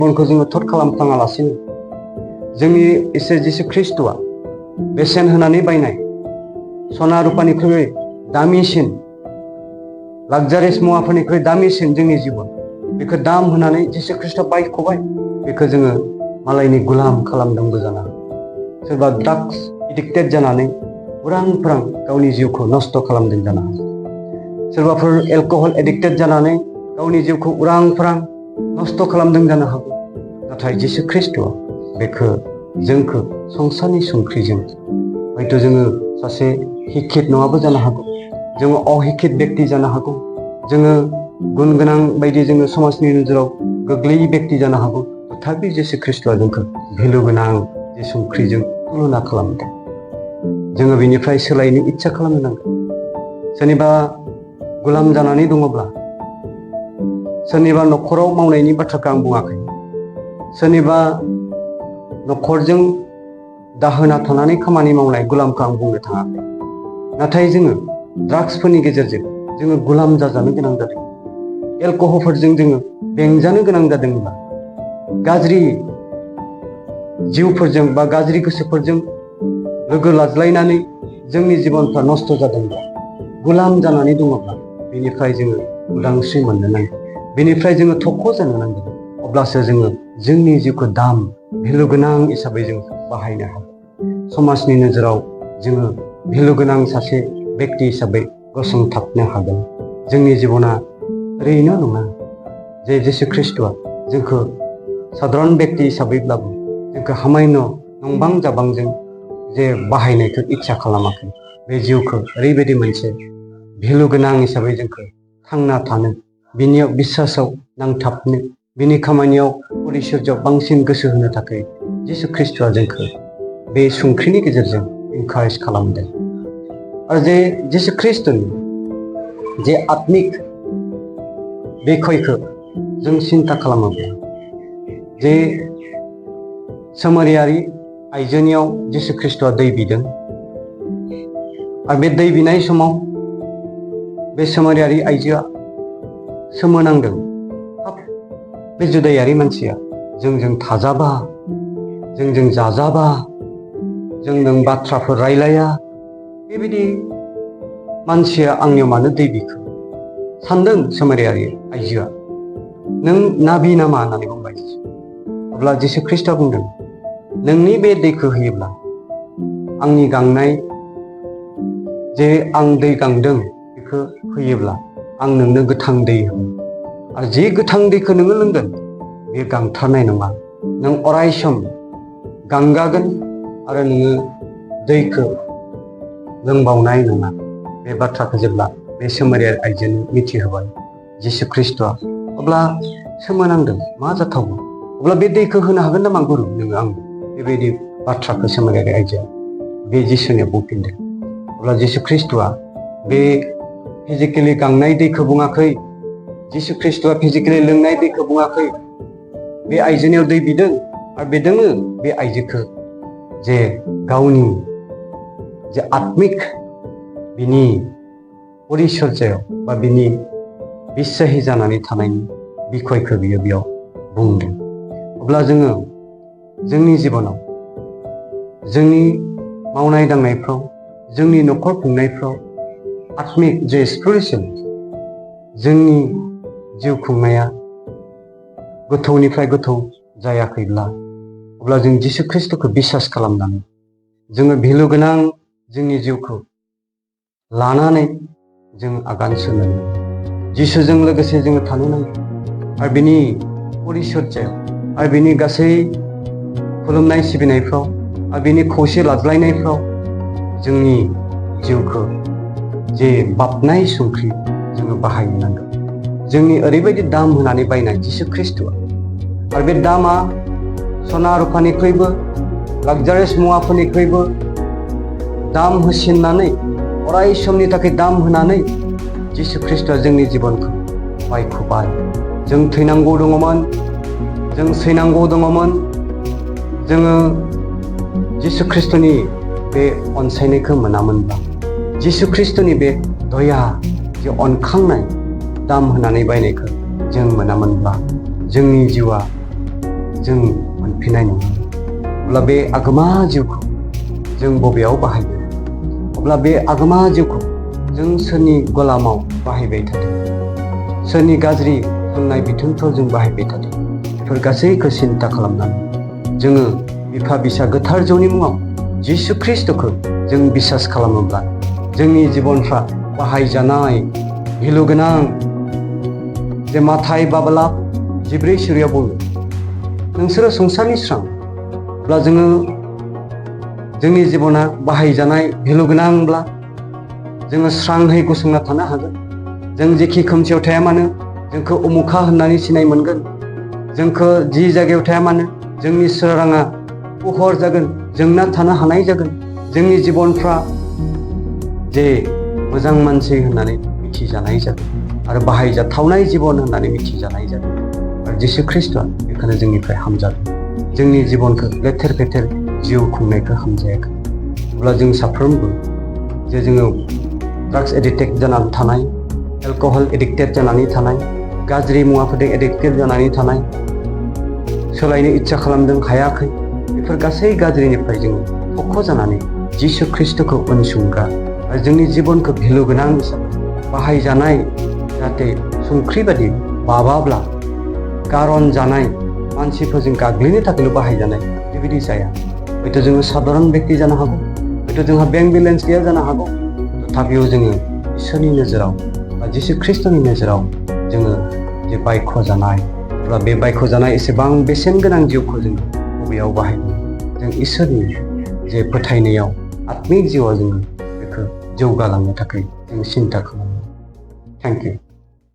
गुबुनखौ जोङो थट खालामफ्लाङालासिनो जोंनि इसोर जिसु ख्रिस्ट'आ बेसेन होनानै बायनाय सना रुपानिख्रुइ दामिसिन लाक्जारियास मुवाफोरनिख्रुइ दामिसिन जोंनि जिबन बेखौ दाम होनानै जिसु ख्रिस्ट'आ बायख'बाय। बेखौ जोङो मालायनि गुलाम खालामदोंबो जानो हागौ। सोरबा ड्राग्स एडिक्टेड जानानै उरां फारां गावनि जिउखौ नस्थ' खालामदों जानो हागौ। सोरबाफोर एलकहल एडिक्टेड जानानै गावनि जिउखौ उरां फारां नस्थ' खालामदों जानो हागौ। नाथाय जिसु ख्रिस्ट'आ बेखौ जोंखौ संसारनि संख्रिजों हयथ' जोङो सासे हिखित नङाबो जानो हागौ, जोङो अहिखित बेक्ति जानो हागौ, जोङो गुन गोनां बायदि जोङो समाजनि नोजोराव गोग्लैयै बेक्ति जानो हागौ। तथापि जिसु ख्रिस्ट'आ जोंखौ भेलु गोनां जे संख्रिजों तुलना खालामदों। जोङो बिनिफ्राय सोलायनो इच्छा खालामनो नांगोन। सोरनिबा गुलाम जानानै दङब्ला, सोरनिबा न'खराव मावनायनि बाथ्राखौ आं बुङाखै, सोरनिबा न'खरजों दाहोना थानानै खामानि मावनाय गुलामखौ आं बुंनो थाङाखै। नाथाय जोङो ड्राग्सफोरनि गेजेरजों जोङो गुलाम जाजानो गोनां जादों। एलकहलफोरजों जोङो बेंजानो गोनां जादोंब्ला, गाज्रि जिउफोरजों बा गाज्रि गोसोफोरजों लोगो लाज्लायनानै जोंनि जिबनफ्रा नस्थ' जादोंब्ला, गुलाम जानानै दङब्ला, बेनिफ्राय जोङो उदांस्रि मोननो नांगोन। बेनिफ्राय जोङो थख' जानो नांगोन। अब्लासो जोङो जोंनि जिउखौ दाम भेलु गोनां हिसाबै जों बाहायनो हागोन। समाजनि नोजोराव जोङो भेलु गोनां सासे बेक्ति हिसाबै गसंथाबनो हागोन। जोंनि जिबना ओरैनो नङा जे जिसु ख्रिस्ट'आ जोंखौ साधारन बेक्ति हिसाबैब्लाबो जोंखौ हामायन नंबां जाबांजों जे बाहायनायखौ इच्छा खालामाखै। बे जिउखौ ओरैबायदि मोनसे भेलु गोनां हिसाबै जोंखौ थांना थानो, बिनियाव बिसासाव नांथाबनो, बिनि खामानियाव परिचर्याव बांसिन गोसो होनो थाखाय जिसु ख्रिस्ट'आ जोंखौ बे संख्रिनि गेजेरजों इनकारेज खालामदों। आरो जे जिसु ख्रिस्ट'नि जे आत्मिक बिखयखौ जों सिन्ता खालामोब्ला, जे सामारियारि आइजोनियाव जिसु ख्रिस्ट'आ दै बिदों आरो बे दै बिनाय समाव बे सामारियारि आइजोआ सोमोनांदों। हाब, बे जुदायारि मानसिया जोंजों थाजाबा, जोंजों जाजाबा, जोंजों बाथ्राफोर रायलाया, बेबायदि मानसिया आंनियाव मानो दै बिखो सानदों सामारियारि आइजोआ। नों नाबि नामा होननानै बुंबाय। अब्ला जिसु ख्रिस्ट'आ बुंदों, नोंनि बे दैखौ होयोब्ला आंनि गांनाय जे आं दै गांदों बेखौ होयोब्ला आं नोंनो गोथां दै होगोन। आरो जे गोथां दैखौ नोङो लोंगोन बे गांथारनाय नङा। नों अराय सम गांगागोन आरो नोङो दैखौ लोंबावनाय नङा। बे बाथ्राखौ जेब्ला बे सामारियारि आइजोनो मिथिहोबाय जिसु ख्रिस्ट'आ, अब्ला सोमोनांदों, मा जाथावगौ? अब्ला बे दैखौ होनो हागोन नामा गुरु नोङो आं? बेबायदि बाथ्राखौ सामारियारि आइजोआ बे जिसुनियाव बुंफिनदों। अब्ला जिसु ख्रिस्ट'आ बे फिजिकेलि गांनाय दैखौ बुङाखै, जिसु ख्रिस्ट'आ फिजिकेलि लोंनाय दैखौ बुङाखै। बे आइजोनियाव दै बिदों आरो बेदोंनो बे आइजोखौ जे गावनि जे आत्मिक बिनि परिचर्यायाव बा बिनि बिस्साहि जानानै थानायनि बिखयखौ बियो बेयाव बुंदों। अब्ला जोङो जोंनि जिबनाव, जोंनि मावनाय दांनायफ्राव, जोंनि न'खर खुंनायफ्राव आत्मिक जे स्पिरिचुवेल जोंनि जिउ खुंनाया गोथौनिफ्राय गोथौ जायाखैब्ला, अब्ला जों जिसु ख्रिस्ट'खौ बिसास खालामनानै जोङो भेलु गोनां जोंनि जिउखौ लानानै जों आगान सुरनांगोन। जिसुजों लोगोसे जोङो थानो नांगोन आरो बिनि परिचर्यायाव आरो बिनि गासै खुलुमनाय सिबिनायफ्राव आरो बिनि खौसे लाज्लायनायफ्राव जोंनि जिउखौ जे बाबनाय संख्रि जोङो बाहायनो नांगोन। जोंनि ओरैबायदि दाम होनानै बायनाय जिसु ख्रिस्ट'आ, आरो बे दामा सना रुफानिख्रुइबो लाक्जारियास मुवाफोरनिख्रुइबो दाम होसिननानै, अराय समनि थाखाय दाम होनानै जिसु ख्रिस्ट'आ जोंनि जिबनखौ बायख'बाय। जों थैनांगौ दङमोन, जों सैनांगौ दङमोन। जोङो जिसु ख्रिस्ट'नि बे अनसायनायखौ मोनामोनब्ला, जिसु ख्रिस्ट'नि बे दया जे अनखांनाय दाम होनानै बायनायखौ जों मोनामोनब्ला, जोंनि जिउआ जों मोनफिननाय नङा। अब्ला बे आगोमा जिउखौ जों बबेयाव बाहायगोन? अब्ला बे आगोमा जिउखौ जों सोरनि गलामाव बाहायबाय थादों? सोरनि गाज्रि होननाय बिथोनफ्राव जों बाहायबाय थादों? बेफोर गासैखौ सिन्था खालामनानै जोङो बिफा बिसा गोथार जौनि मुङाव जिसु ख्रिस्ट'खौ जों बिसास खालामोब्ला जोंनि जिबनफ्रा बाहायजानाय भेलु गोनां जे माथाय बाबला 14:4 बुङो, नोंसोरो संसारनि स्रां। अब्ला जोंनि जिबना बाहायजानाय भेलु गोनांब्ला जोङो स्रांहै गसंना थानो हागोन। जों जेखि खोमसियाव थाया मानो जोंखौ उमुखा होननानै सिनाय मोनगोन। जोंखौ जि जायगायाव थाया मानो जोंनि सोराङा पहर जागोन, जोंना थानो हानाय जागोन। जोंनि जिबनफ्रा जे मोजां मानसि होननानै मिथिजानाय जागोन आरो बाहायजाथावनाय जिबन होननानै मिथिजानाय जागोन। आरो जिसु ख्रिस्ट'आ बेखौनो जोंनिफ्राय हामजागोन। जोंनि जिबनखौ लेथेर फेथेर जिउ खुंनायखौ हामजायाखै। अब्ला जों साफ्रोमबो जे जोङो ड्राग्स एडिक्टेड जानानै थानाय, एलकहल एडिक्टेड जानानै थानाय, गाज्रि मुवाफोरजों एडिक्टेड जानानै थानाय, सोलायनो इच्छा खालामदों हायाखै, बेफोर गासै गाज्रिनिफ्राय जोङो थख' जानानै जिसु ख्रिस्ट'खौ उनसंग्रा आरो जोंनि जिबनखौ भेलु गोनां हिसाबै बाहायजानाय, जाहाथे संख्रि बादि माबाब्ला कारन जानाय, मानसिफोरजों गाग्लिनो थाखायल' बाहायजानाय बेबायदि जाया। हयथ' जोङो साधारन बेक्ति जानो हागौ, हयथ' जोंहा बेंक बेलेन्स गैया जानो हागौ, तथापिও जोङो इसोरनि नोजोराव बा जिसु ख्रिस्ट'नि नोजोराव जोङो जे बायख' जानाय, अब्ला बे बायख' जानाय एसेबां बेसेन गोनां जिउखौ जोङो बबेयाव बाहायगोन? जों इसोरनि जे फोथायनायाव आत्मिक जिउआव जोङो बेखौ जौगालांनो थाखाय जों सिन्ता खालामो। Thank you.